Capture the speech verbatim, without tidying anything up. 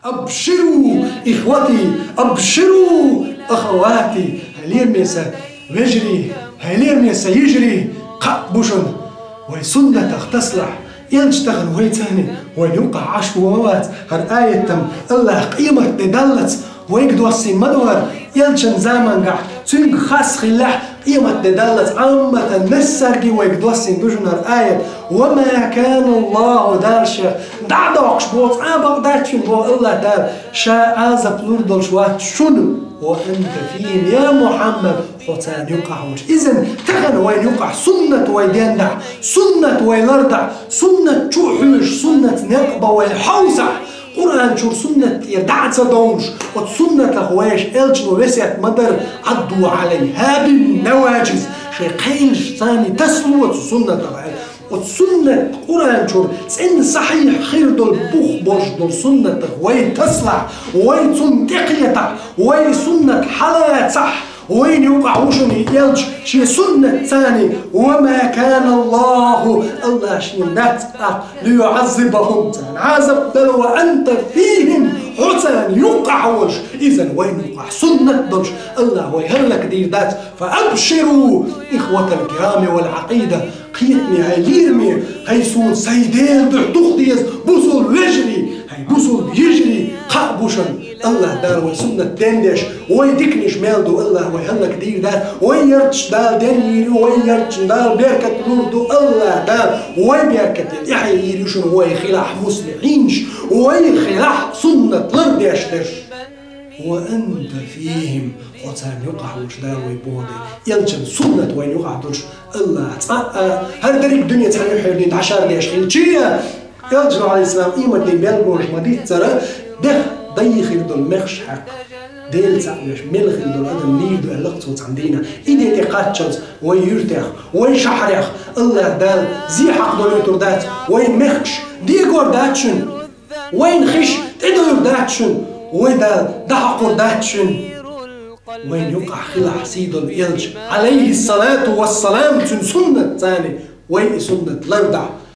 أبشروا إخوتي، أبشروا أخواتي. Хьай лераме сан вежарий, хьай лераме сан йижарий, кхаъ бу шуна, вай суннатах тасалахь, элча тахан вайца цхьана вайна юкъахь Ӏаш ву ма вац. ХӀара аят-м АллахӀа къематде даллалц вайга доссийна ма ду хӀара, элчан заманахь цуьнга хас хиллехь, къематде даллалц Ӏамматан массаьрга вайга доссийна ду шуна хӀара аят. وما كان الله, Дала шех дӀа а доккхуш боху, цкъа а бакъ дац шуна боху АллахӀ Дала, Ша Ӏазап лур долуш вац шуна, وأنت فيهم, я Мухьаммад, хьо царна юкъахь волуш. Иза тахана вайна юкъахь суннат вай дендахь, суннат вай лардахь, суннат чу а хьоьжуш, суннатца некъ бан вай хьовсахь, Къуръан чуьра суннат тӀера дӀа а ца довлуш, оцу суннатах вайша элчано весет ма дара: عضوا عليها بالنواجذ, шайн кхелашца тасало цу суннатах аьлла. Оцу суннат Къуръан чуьра цӀена сахьихь хир долу бух болуш долу суннатах вай тасалахь, вай цунна тӀекхетахь, вай суннат хьалацахь, вайна юкъахь ву шуна и элча шен суннатца цхьана. وما كان الله, АллахӀ шена дац а, ليعذبهم, царна Ӏазап дала, وأنت فيهم, хьо царна юкъахь волуш, иза вайна юкъахь суннат долуш, АллахӀ вай хӀаллакдийр дац. فأبشروا إخوة الكرام والعقيدة. Кхетаме, хьай лераме, хьай суна сайн Делан дуьхьа духа деза бусулба вежарий, хьай бусулба йижарий, кхаъ бу шуна, АллахӀ Дала вай суннат дендеш, вай диканаш мел ду, АллахӀ вай хӀаллакдийр дац, вай ярташ Дала денйийр ю, вай ярташна Дала беркат лур ду, АллахӀ Дала вай беркате тӀаьхье йийр ю шуна, вай хилахь муслихьинаш, вай хилахь суннат лардеш дерш. وأنت فيهم, хьо царна юкъахь волуш Дала вай боху. Элчан суннат вайна юкъахь долуш, АллахӀ цкъа а, хӀара дерриг а дуьне цхьана юьхьера дӀашардеш хилча а, элчано, Ӏалайхиссалам, къематдийнан белгалонаш ма-дийццара, дехьа дайхира долу мехаш хьаькхна, Дела цхьаъ веш мел хилла долу адам лийр ду аьлла-кх цо цхьана дийнахь. И де тӀекхаччалц вай юьртех, вай шахьарех АллахӀ Дала зе хьакхадолуьйтур дац, вайн мехкаш дегор дац шуна. Вайн хиш тӀедуьйр дац шуна, вай Дала дӀахьакхур дац шуна. Вайн юкъахь хилахь сий долу элча, Ӏалайхиссалату вассалам, цуьнан суннат цхьана, вай и суннат лардахь.